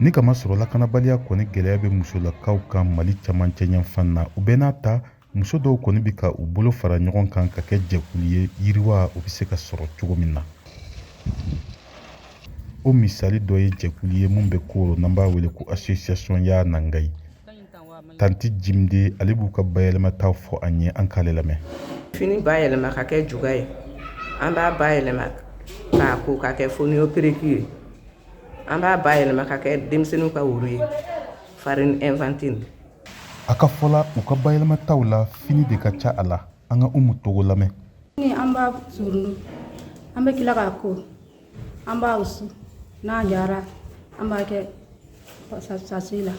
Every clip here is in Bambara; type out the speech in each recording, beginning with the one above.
Ni k'a masɔrɔ lakanabaliya kɔni gɛlɛya bɛ musolakaw kan Mali camancɛ yanfan na, o bɛɛ n'a ta, muso dɔw kɔni bɛ ka u bolo fara ɲɔgɔn kan ka kɛ jɛkulu ye, yiriwa o bɛ se ka sɔrɔ cogo min na. O misali dɔ ye jɛkulu ye mun bɛ Koro, n'an b'a wele ko Association Ya Nangayi. Tanti Jimde, ale b'u ka bayɛlɛmataw fɔ an ye, an k'ale lamɛn. Fini bayɛlɛma ka kɛ juga ye, an b'a bayɛlɛma k'a ko ka kɛ fonio pereki ye, an b'a bayɛlɛma ka kɛ denmisɛnninw ka woro ye, farine infantile. A ka fɔ la, u ka bayɛlɛmataw la, fini de ka ca a la. An ka Umu Togo lamɛn. Ni an b'a surun, an bɛ tila k'a ko, an b'a wusu, n'a jara an b'a kɛ sachet la.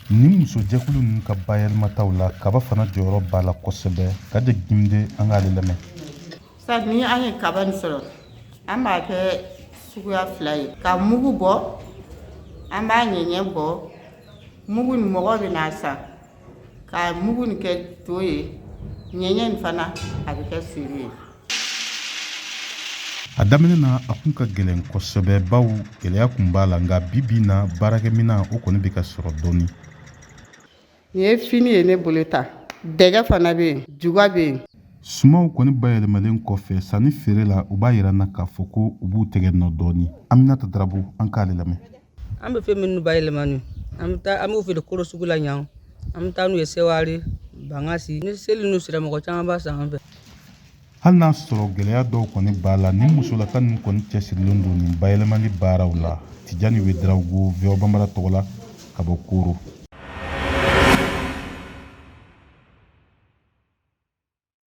Nin musojɛkulu ninnu ka bayɛlɛmataw la, kaba fana jɔyɔrɔ b'a la kosɛbɛ. Kaja Gimde, an k'ale lamɛn. Sa ni an ye kaba nin sɔrɔ, an b'a kɛ suguya fila ye: ka mugu bɔ, an b'a ɲɛɲɛ bɔ. Mugu nin, mɔgɔ bɛ n'a san ka mugu nin kɛ to ye, ɲɛɲɛ nin fana, a bɛ kɛ seri ye. A daminɛ na, a kun ka gɛlɛn kosɛbɛ, bawo gɛlɛya kun b'a la, nka bi bi na, baarakɛminan o kɔni bɛ ka sɔrɔ dɔɔni. Nin ye fini ye ne bolo ta, dɛgɛ fana bɛ yen, juga bɛ yen. Sumanw kɔni bayɛlɛmalen kɔfɛ, sanni feere la, u b'a yira n na k'a fɔ ko u b'u tɛgɛ nɔ dɔɔni. Aminata Darabo, an k'ale lamɛn. An bɛ fɛn minnu bayɛlɛma nin, an bɛ taa, an b'u feere Koro sugu la ɲan, an bɛ taa n'u ye Seware, Bangasi. Ni seli ninnu sera, mɔgɔ caman b'a san an fɛ. Hali n'a sɔrɔ gɛlɛya dɔw kɔni b'a la, nin musolaka ninnu kɔni cɛsirilen don nin bayɛlɛmali baaraw la. Tijani Wedarawogo, VOA Banbara tɔgɔ la, ka bɔ Koro.